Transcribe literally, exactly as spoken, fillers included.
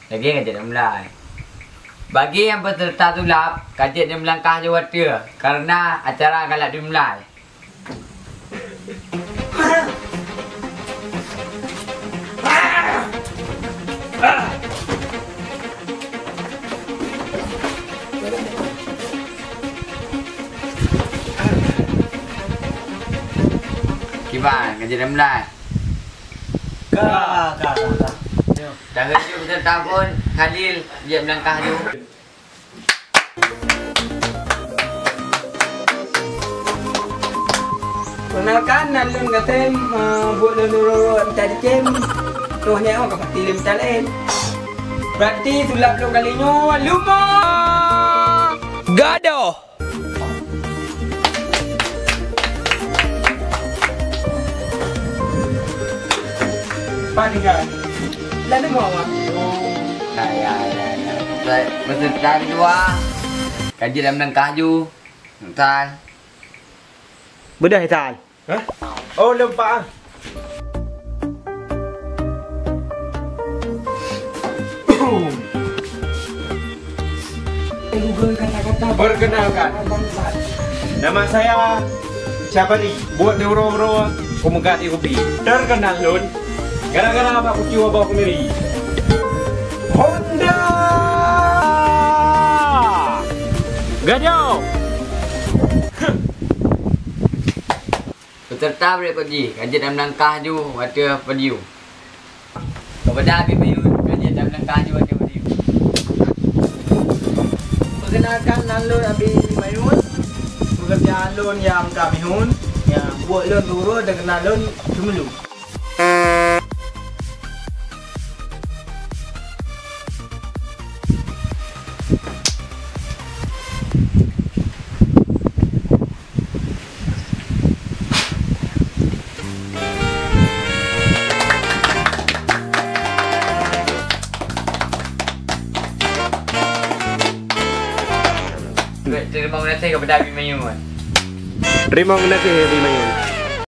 Lagèe ka jeuet mulai. Bagi nyang peuseureuta sulap, ka jeuet neumeulangkah jih watèe, kareuna acara galak dimulai. Kiban, ka jeuet mulai. Ka, ka, ka, ka. Tahu ju beutôi tahun Khalil, jeuet meulangkah ju. Perkenalkan, nan lôn Gasem, eh, buet lôn uroe-uroe mita cicém. Toh nyoe ka pasti lôn mita laén. Berarti sulap lôn kali nyoe luma. Gadoh. Pak tinggal. Lalu mau, Mak? Ya, ya, ya, ya. Baik, peserta kedua. Ka jeuet meulangkah ju. Tan. Beudôh, Tan. Hah? Oh, lôn, Pak, ah. Google kata-kata. Perkenalkan. Nama saya Jabari. Buet neuroe-uroe, kumeugah di kupi. Terkenal lôn. Gara-gara bak kucing abah kemiri. Honda! Gadoh! Peserta berikut jih, ka jeuet meulangkah ju watèe podium. Kepada Abi Mayun, ka jeuet meulangkah ju watèe podium. Perkenalkan, nan lôn Abi Mayun. Pekerjaan lôn nyang ka mihun, nyang buet lôn uroe-uroe, terkenal lôn Ceumeulu. Terima kasih kepada Abi Mayun. Terima kasih, Abi Mayun.